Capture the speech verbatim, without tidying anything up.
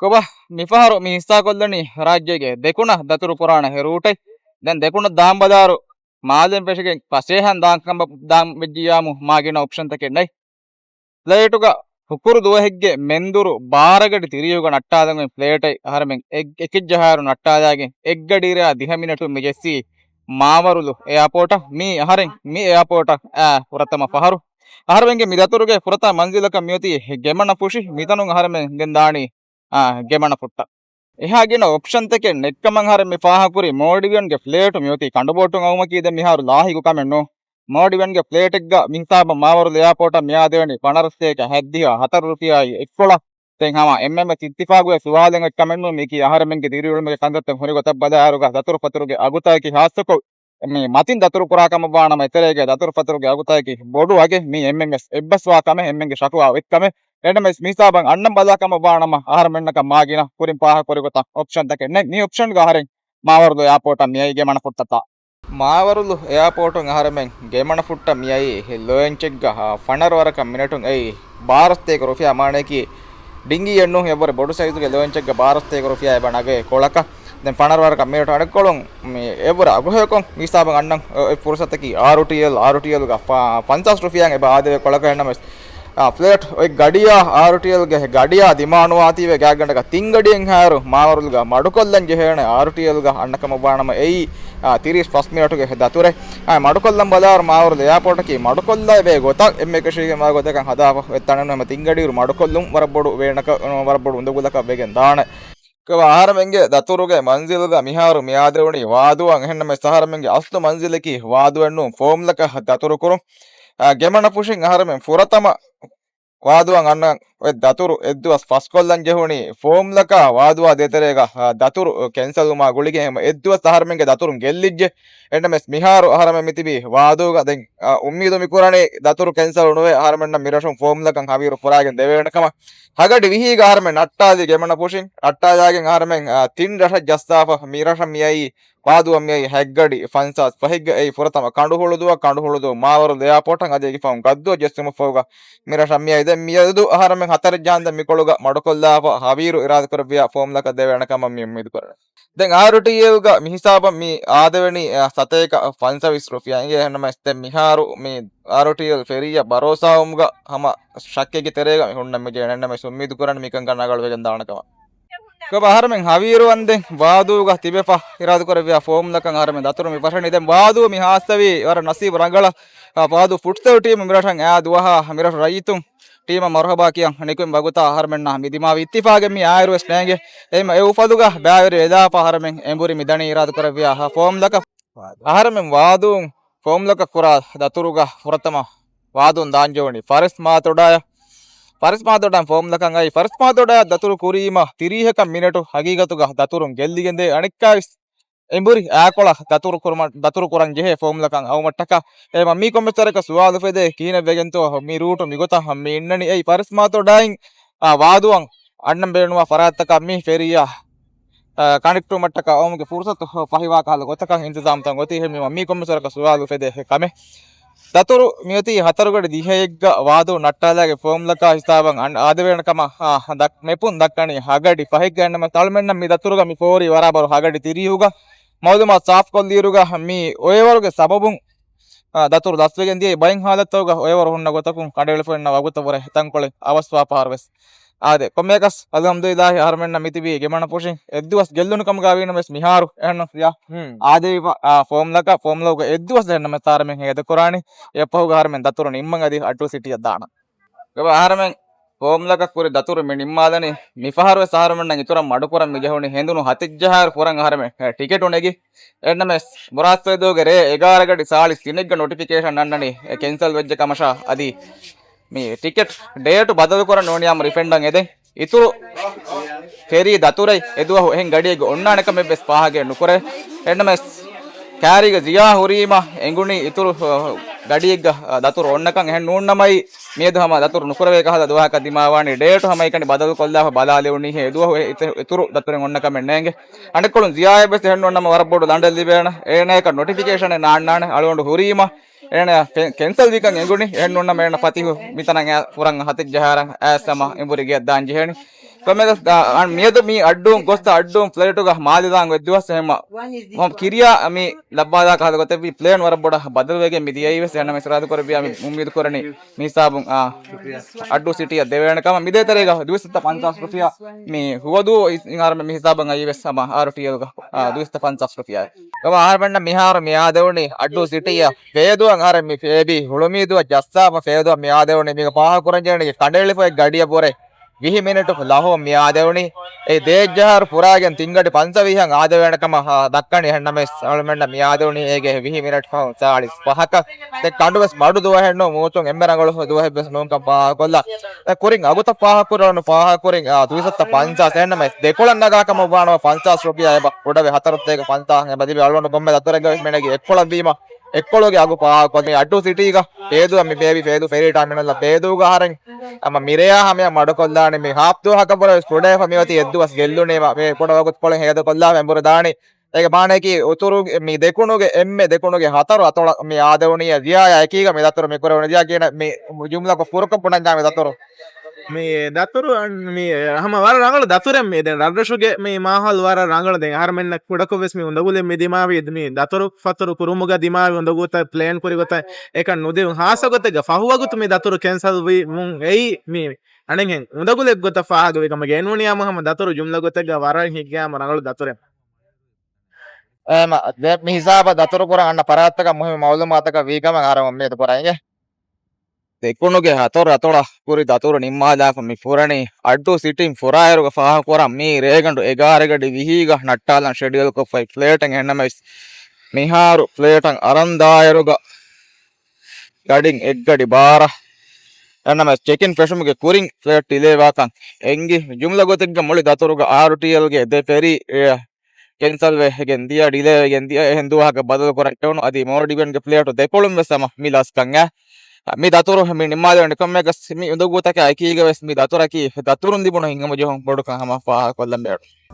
ކޮބާ، މިފަހަރު މި ހިއްސާކޮށްލަނީ ރާއްޖޭގެ ދެކުނަށް ދަތުރު ކުރާނެ ހެ ރޫޓެއް. ދެން ދެކުނަށް ދާން ބަލާއިރު މާލެން ފެށިގެން ފަސޭހަން ދާން ކަމަށް ދާން ވެއްޖިއްޔާމު މާ ގިނަ އޮޕްޝަންތަކެއް ނެތް. ފްލައިޓުގަ ހުކުރު ދުވަހެއްގެ މެންދުރު ބާރަ ގަޑި ތިރީހުގަ ނައްޓާލަން އޮތް ފްލައިޓެއް އަހަރެމެން އެ-، އެކެއް ޖަހާއިރު ނައްޓާލާގެން އެއްގަޑިއިރާ ދިހަ މިނެޓުން މި ޖެއްސީ މާވަރުލު އެއާޕޯޓަށް. މީ އަހަރެން މި އެއާޕޯޓަށް އާ ފުރަތަމަ ފަހަރު. އަހަރެމެންގެ މި ދަތުރުގެ ފުރަތަމަ މަންޒިލަކަށް މިއޮތީ ގެމަނަފުށި. މިތަނުން އަހަރެމެން ދެން ދާނީ އާ، ގެމަނަފުއްޓަށް. އެހާ ގިނަ އޮޕްޝަންތަކެއް ނެތްކަމަށް އަހަރެން މި ފާހަގަކުރި. މޯލްޑިވިއަންގެ ފްލައިޓު މިއޮތީ ކަނޑުބޯޓުން އައުމަކީ ދެން މިހާރު ލާހިގު ކަމެއް ނޫން. މޯލްޑިވިއަންގެ ފްލައިޓެއްގަ މިހިސާބަށް މާވަރުލު އެއާޕޯޓަށް މިއާދެވެނީ ފަނަރަ ސަތޭކަ ހަތްދިހަ ހަތަރު ރުފިޔާއި އެއްކޮޅަށް. ދެން ހަމަ އެންއެމްއެސް އިއްތިފާގުގެ ސުވާލެއް އޮތް ކަމެއް ނޫން. މީކީ އަހަރެމެންގެ ދިރިއުޅުމުގެ ކަންތައްތައް ހުރި ގޮތަށް ބަލާއިރުގަ ދަތުރު ފަތުރުގެ އަގުތަކަކީ ހާއްސަކޮށް މި މަތިން ދަތުރު ކުރާ ކަމަށް ވާނަމަ، އެތެރޭގެ ދަތުރު ފަތުރުގެ އަގުތަކަކީ ބޮޑު އަގެއް. މީ އެންއެމްއެސް އެއްބަސްވާ ކަމެއް، އެންއެމްއެމްގެ ޝަކުވާ އޮތް ކަމެއް. އެންއެމްއެސް މިހިސާބަށް އަންނަން ބަލާ ކަމަށް ވާނަމަ، އަހަރެމެންނަކަށް މާ ގިނަ ކުރިން ފާހަގަކުރި ގޮތަށް އޮޕްޝަންތަކެއް ނެތް. މި އޮޕްޝަންގަ އަހަރެން މާވަރުލު އެއާޕޯޓަށް މިއައީ ގެމަނަފުއްޓަށް. މާވަރުލު އެއާޕޯޓުން އަހަރެމެން ގެމަނަފުއްޓަށް މިއައީ ލޯއެންޗެއްގަ ފަނަރަ ވަރަކަށް މިނެޓުން އެއީ ބާރަ ސަތޭކަ ރުފިޔާ. މާނައަކީ ޑިންގީއެއް ނޫން، އެއްވަރު ބޮޑު ސައިޒުގެ ލޯއެންޗެއްގަ ބާރަ ސަތޭކަ ރުފިޔާ އެބަ ނަގޭ ކޮޅަކަށް. ދެން ފަނަރަ ވަރަކަށް މިނެޓު އަނެއްކޮޅުން މި އެއްވަރު އަގުހެޔޮކޮށް މި ހިސާބަށް އަންނަން އޮތް ފުރުސަތަކީ އާރުޓީއެލް. އާރުޓީއެލްގަ ފަ-، ފަންސާސް ރުފިޔާއިން އެބަ އާދެވޭ ކޮޅަކަށް. އެހެންނަމަވެސް، އާ، ފްލައިޓް އޮތް ގަޑިއާ އާރުޓީއެލްގެ ގަޑިއާ ދިމާނުވާތީވެ ގާތްގަނޑަކަށް ތިން ގަޑިއެއްހާއިރު މާވަރުލުގަ މަޑުކޮށްލަން ޖެހޭނެ އާރުޓީއެލްގަ އަންނަ ކަމަށް ވާނަމަ އެއީ، އާ، ތިރީސް ފަސް މިނެޓުގެ ދަތުރެއް. އާ، މަޑުކޮށްލަން ބަލާއިރު މާވަރުލު އެއާޕޯޓަކީ މަޑުކޮށްލައިވޭ ގޮތަށް އެންމެ އެކަށީގެންވާ ގޮތަކަށް ހަދާފަ އޮތް ތަނެއް ނޫން. ހަމަ ތިން ގަޑިއިރު މަޑުކޮށްލުން ވަރަށް ބޮޑު ވޭނަކަށް، ވަރަށް ބޮޑު އުނދަގުލަކަށް ވެގެން ދާނެ. އަހަރެމެންގެ ދަތުރުގެ މަންޒިލުގަ މިހާރު މިއާދެވުނީ ވާދޫއަށް. އެހެންނަމަވެސް އަހަރެމެންގެ އަސްލު މަންޒިލަކީ ވާދޫއެއް ނޫން، ފޯމްލަކަށް ދަތުރު ކުރުން. އާ، ގެމަނަފުށިން އަހަރެމެން ފުރަތަމަ ވާދޫއަށް އަންނަން އޮތް ދަތުރު އެއްދުވަސް ފަސްކޮށްލަން ޖެހުނީ ފޯމްލަކާ ވާދޫއާ ދޭތެރޭގަ، އާ، ދަތުރު ކެންސަލްވުމާ ގުޅިގެން. އެއްދުވަސް އަހަރެމެންގެ ދަތުރުން ގެއްލިއްޖެ. އެހެންނަމަވެސް މިހާރު އަހަރެމެން މިތިބީ ވާދޫގަ. ދެން، އާ، އުއްމީދު މިކުރަނީ ދަތުރު ކެންސަލް ނުވެ، އަހަރެމެންނަށް މިރަށުން ފޯމްލަކަށް ހަވީރު ފުރާގެން ދެވޭނެ ކަމަށް. ހަގަޑި ވިހީގަ އަހަރެމެން ނައްޓާލި ގެމަނަފުށިން. ނައްޓާލާގެން އަހަރެމެން، އާ، ތިން ރަށަށް ޖައްސާފަ. މި ރަށަށް މިއައީ ވާދޫއަށް މިއައީ ހަތްގަޑި ފަންސާސް ފަހެއްގަ. އެއީ ފުރަތަމަ ކަނޑުހުޅުދުވަ، ކަނޑުހުޅުދު މާވަރުލު އެއާޕޯޓަށް އަދި އެގިފަހުން ގައްދުއަށް ޖެއްސުމަށްފަހުގަ މި ރަށަށް މިއައީ. ދެން މިއަދު އަހަރެމެން ހަތަރެއް ޖަހަންދެން މިކޮޅުގަ މަޑުކޮށްލާފަ ހަވީރު އިރާދަކުރެއްވިޔާ ފޯމްލަކަށް ދެވޭނެ ކަމަށް މި އުއްމީދު ކުރަނީ. ދެން އާރުޓީއެލްގަ މި ހިސާބަށް މި އާދެވެނީ، އަ، ސަތޭކަ ފަންސަވީސް ރުފިޔާ އިނގޭ. އެހެންނަމަވެސް ދެން މިހާރު މި އާރުޓީއެލް ފެރީއަށް ބަރޯސާވުމުގަ ހަމަ ޝައްކެއްގެ ތެރޭގަ މި ހުންނަން މި ޖެހޭނެ. އެހެންނަމަވެސް އުއްމީދު ކުރަނީ މިކަންކަން ރަނގަޅުވެގެން ދާނެ ކަމަށް. ކޮބާ އަހަރެމެން ހަވީރު ވަންދެން ވާދޫގަ ތިބެފަ އިރާދަކުރެއްވިޔާ ފޯމްލަކަށް އަހަރެމެން ދަތުރު މި ފަށަނީ. ދެން ވާދޫ މި ހާއްސަވީ ވަރަށް ނަސީބު ރަނގަޅަށް، އާ، ވާދޫ ފުޓްސަލް ޓީމު މި ރަށަށް އާ ދުވަހާ މި ރަށު ރައްޔިތުން ޓީމަށް މަރުހަބާ ކިޔަން ނިކުމި ވަގުތާ އަހަރެމެންނާ މި ދިމާވި އިއްތިފާގެއް މި އާއިރުވެސް ނޭނގެ. އެހެން އެ އުފަލުގަ ބައިވެރި ވެލާފަ އަހަރެމެން އެނބުރި މި ދަނީ އިރާދަކުރެއްވިޔާ ފޯމްލަކަށް. އަހަރެމެން ވާދޫން ފޯމްލަކަށް ކުރާ ދަތުރުގަ ފުރަތަމަ ވާދޫން ދާން ޖެހުނީ ފަރެސް މާތޮޑާޔަށް. ފަރެސް މާތޮޑާ ފޯމްލަކަށް އައި، ފަރެސް މާތޮޑާ ދަތުރު ކުރީމަ ތިރީހަކަށް މިނެޓު ހަގީގަތުގަ ދަތުރުން ގެއްލިގެންދޭ. އަނެއްކާވެސް އެނބުރި އާކޮޅަށް ދަތުރު ކުރުމަށް، ދަތުރު ކުރަން ޖެހޭ ފޯމްލަކަށް އައުމަށްޓަކާ. އެ މަ-، މީ ކޮންމެސް ވަރަކަށް ސުވާލު ފެދޭ، ކިހިނެއް ވެގެންތޯ މި ރޫޓު މިގޮތަށް މި އިންނަނީ؟ އެއީ ފަރެސް މާތޮޑާއިން، އާ، ވާދޫއަށް އަންނަން ބޭނުންވާ ފަރާތްތަކަށް މި ފެރީއާ، އާ، ކަނެކްޓުވުމަށްޓަކާ އައުމުގެ ފުރުސަތު ފަހިވާ ކަހަލަ ގޮތަކަށް އިންތިޒާމްތައް އޮތީ. އެހެންވީމަ މީ ކޮންމެސް ވަރަކަށް ސުވާލު ފެދޭ ކަމެއް. ދަތުރު މިއޮތީ ހަތަރު ގަޑި ދިހައެއްގަ ވާދޫ ނައްޓާލާގެ ފޯމްލަކާ ހިސާބަށް އަން-، އާދެވޭނެ ކަމަށް، އާ، ދަ-، މެޕުން ދައްކަނީ ހަގަޑި ފަހެއްގަ. އެހެންނަމަ އަޅުމެންނަށް މި ދަތުރުގަ މި ފޯރީ ވަރާބަރު ހަގަޑި ތިރީހުގަ. މައުލޫމާތު ސާފުކޮށްލިއިރުގަ މި އޮއެވަރުގެ ސަބަބުން، އާ، ދަތުރު ލަސްވެގެން ދިޔައީ. ބައެއް ހާލަތްތަކުގަ އޮއެވަރު ހުންނަ ގޮތަކުން ކަނޑައެޅިފަ އިންނަ ވަގުތަށް ވުރެ ތަންކޮޅެއް އަވަސްވާ ފަހަރުވެސް. އާދެ، ކޮންމެއަކަސް އަލްހަމްދުލިއްލާހި އަހަރުމެންނަށް މިތިބީ ގެމަނަފުށިން އެއްދުވަސް ގެއްލުނު ކަމުގަ ވީނަމަވެސް މިހާރު އެހެންނު ރިޔާ. ހުން. އާދެވިފަ، އާ، ފޯމްލަކަށް، ފޯމްލަކުގަ އެއްދުވަސް އެހެންނަމަ ތާރަމެން ހޭދަކުރާނީ. އެއަށްފަހުގަ އަހަރުމެން ދަތުރު ނިންމަން އަދި އައްޑޫ ސިޓީއަށް ދާނަން. އަހަރުމެން ފޯމްލަކަށް ކުރި ދަތުރު މި ނިންމާލަނީ. މިފަހަރުވެސް އަހަރުމެންނަށް އިތުރަށް މަޑުކުރަން މި ޖެހުނީ ހެނދުނު ހަތެއް ޖަހާއިރު ފުރަން އަހަރުމެން ޓިކެޓު ނެގި. އެހެންނަމަވެސް މުރާދު ސައީދުގެ ރޭ އެގާރަ ގަޑި ސާޅީސް ތިނެއްގަ ނޮޓިފިކޭޝަން އަންނަނީ އެ ކެންސަލް ވެއްޖެ ކަމަށާ އަދި މި ޓިކެޓް ޑޭޓު ބަދަލުކުރަން ނޫނިއްޔާމު ރިފަންޑަށް އެދެން. އިތުރު ފެރީ ދަތުރެއް އެދުވަހު އެހެން ގަޑިއެއްގަ އޮންނާނެ ކަމެއް ވެސް ފާހަގައެއް ނުކުރޭ. އެހެންނަމަވެސް ކާރީގަ ޒިޔާ ހުރީމަ އެނގުނީ އިތުރު، އަ، ގަޑިއެއްގަ، އަ، ދަތުރު އޮންނަކަން. އެހެން ނޫންނަމައި މިއަދު ހަމަ ދަތުރު ނުކުރެވޭ ކަހަލަ ދުވަހަކަށް ދިމާވާނީ. ޑޭޓު ހަމައެކަނި ބަދަލުކޮށްލާފަ ބަލާލެވުނީހޭ އެދުވަހު އެ އިތު-، އިތުރު ދަތުރެއް އޮންނަ ކަމެއް ނޭނގެ. އަނެއްކޮޅުން ޒިޔާއަށް ވެސް އެހެން ނޫންނަމަ ވަރަށް ބޮޑު ލަނޑެއް ލިބޭނެ. އޭނަޔަކަށް ނޮޓިފިކޭޝަނެއް ނާންނާނެ އަޅުގަނޑު ހުރީމަ. އޭނަ ކެ-، ކެންސަލް ވިކަން އެނގުނީ. އެހެން ނޫންނަމަ އޭނަ ފަތިހު މިތަނަށް އައި ފުރަން ހަތެއް ޖަހާއިރަށް އައިސް ހަމަ އެނބުރި ގެއަށް ދާން ޖެހޭނީ. ކޮންމެ ގޮސް، އާ، އާން މިއަދު މި އައްޑޫ ގޮސް އައްޑޫ ފްލައިޓުގަ މާލެ ދާން އޮތް ދުވަސް އެހެން ހަމަ ކިރިޔާ މި ލައްވާލާ ކަހަލަ ގޮތެއް ވީ ޕްލޭން ވަރަށް ބޮޑަށް ބަދަލުވެގެން މި ދިޔައީ ވެސް އެހެންނަމަ އިސްރާދު ކުރެއްވިޔާ މި އުއްމީދު ކުރަނީ މި ހިސާބުން، އާ، އައްޑޫ ސިޓީއަށް ދެވޭނެ ކަމަށް. މި ދޭތެރޭގަ ދުވިސައްތަ ފަންސާސް ރުފިޔާ މި ހުވަދޫ އިސް އިނގާރަމެ މި ހިސާބަށް އައީ ވެސް ހަމަ އާރުޓީއެލްގަ، އާ، ދުވިސައްތަ ފަންސާސް ރުފިޔާ. ކަމަށް އަހަރެމެންނަށް މިހާރު މި އާދެވުނީ އައްޑޫ ސިޓީއަށް ފޭދޫއަށް އަހަރެން މި ފޭބީ ހުޅުމީދޫއަށް ޖައްސާފަ ފޭދޫއަށް މި އާދެވުނީ މީގަ ފާހަގަކުރަންޖެހޭނީ ކަނޑައެޅިފައި ގަޑިއަށް ވުރެ ވިހި މިނެޓު ލަހުވަން މި އާދެވުނީ. އެ ދޭއްޖަހާރު ފުރާގެން ތިންގަޑި ފަންސަވީހަށް އާދެވޭނެ ކަމަށް، އާ، ދައްކަނީ އެހެންނަމަވެސް އަޅުމެންނަށް މި އާދެވުނީ އޭގެ ވިހި މިނެޓް ފަހުން ސާޅީސް ފަހަކަށް. ދެން ކަނޑުވެސް މަޑު ދުވަހެއް ނޫން މޫސުން އެންމެ ރަނގަޅު ދުވަހެއް ވެސް ނޫންކަން ފާހަގަކޮށްލާ. ދެން ކުރިން އަގުތައް ފާހަގަކުރެވުނު ފާހަގަކުރިން، އާ، ދުވިސައްތަ ފަންސާސް އެހެންނަމަވެސް ދެކޮޅަށް ނަގާ ކަމަށް ވާނަމަ ފަންސާސް ރުފިޔާ އެބަ ކުޑަވެ ހަތަރު ސަތޭކަ ފަންސާސް އެބަ ލިބި އަޅުގަނޑު ކޮންމެ ދަތުރެއްގަ ވެސް މިނެގި އެއްކޮޅަށް ވީމަ އެއްކޮޅުގެ އަގު ފާހަގަކޮށް މި އައްޑޫ ސިޓީގަ ފޭދޫއަށް މި ފޭބި ފޭދޫ ފެރީ ޓާމިނަލްއަށް ފޭދޫގަ އަހަރެން ހަމަ މިރެޔާ ހަމަޔަށް މަޑުކޮށްލާނެ މި ހާފް ދުވަހަކަށްވުރެ ވެސް ކުޑައެފަ މިއޮތީ އެއްދުވަސް ގެއްލުނީމަ މި ކުޑަ ވަގުތުކޮޅެއް ހޭދަކޮށްލާފަ އެނބުރި ދާނީ. އޭގެ މާނައަކީ އުތުރު މި ދެކުނުގެ އެންމެ ދެކުނުގެ ހަތަރު އަތޮޅަށް މި އާދެވުނީ ރިޔާޔާ އެކީގަ މި ދަތުރު މި ކުރެވުނީ ރިޔާ ކިޔަން މި ޖުމްލަކޮށް ފުރުކަން ބުނަންޏާ މި ދަތުރު. މި ދަތުރު އަން-، މި ހަމަ ވަރަށް ރަނގަޅު ދަތުރެއް މި. ދެން ރަށްރަށުގެ މި މާހައުލް ވަރަށް ރަނގަޅު. ދެން އަހަރުމެންނަށް ކުޑަކޮށް ވެސް މި އުނދަގުލެއް މި ދިމާވި މި ދަތުރު ފަތުރު ކުރުމުގަ ދިމާވި އުނދަގޫތައް ޕްލޭން ކުރި ގޮތަށް އެކަން ނުދިއުން. ހާއްސަ ގޮތެއްގަ ފަހު ވަގުތު މި ދަތުރު ކެންސަލް ވީ މުން އެއީ މި އަނެއްހެން އުނދަގުލެއް ގޮތަށް ފާހަގަވި ކަމަށް ގެންނޫނީ ހަމަ ދަތުރު ޖުމްލަ ގޮތެއްގަ ވަރަށް ހިތްގައިމު ރަނގަޅު ދަތުރެއް. އެހެންމަ ދެ-، މި ހިސާބަށް ދަތުރު ކުރަން އަންނަ ފަރާތްތަކަށް މުހިއްމު މައުލޫމާތަކަށް ވީ ކަމަށް އަހަރެން އުއްމީދު ކުރަން އިނގޭ. ދެކުނުގެ ހަތަރު އަތޮޅަށް ކުރި ދަތުރު ނިންމާލާފަ މި ފުރަނީ އައްޑޫ ސިޓީން ފުރާއިރުގަ ފާހަގަކުރަން މީ ރޭގަނޑު އެގާރަ ގަޑި ވިހީގަ ނައްޓާލަން ޝެޑިއުލްކޮށްފައި ފްލައިޓެއް އެހެންނަމަވެސް މިހާރު ފްލައިޓަށް އަރަން ދާއިރުގަ ގަޑިން އެއްގަޑި ބާރަ އެހެންނަމަވެސް ޗެކިން ފެށުމުގެ ކުރިން ފްލައިޓް ޑިލޭވާކަން އެނގި. ޖުމްލަ ގޮތެއްގަ މުޅި ދަތުރުގަ އާރުޓީއެލްގެ ދެ ފެރީ އެ ކެންސަލް ވެގެން ދިޔަ، ޑިލޭ ވެގެން ދިޔަ، އެހެން ދުވަހަކަށް ބަދަލު ކުރަން އެވުނު. އަދި މޯލްޑިވިއަންގެ ފްލައިޓު ދެކޮޅުން ވެސް ހަމަ މި ލަސްކަން އެ. މި ދަތުރު މި ނިންމާލެވެނީ ކޮންމެއަކަސް މި އުނދަގޫތަކާ އެކީގަ ވެސް މި ދަތުރަކީ ދަތުރުން ލިބުނު ހިތްހަމަޖެހުން ބޮޑުކަން ހަމަ ފާހަގަކޮށްލަން ބޭނުން.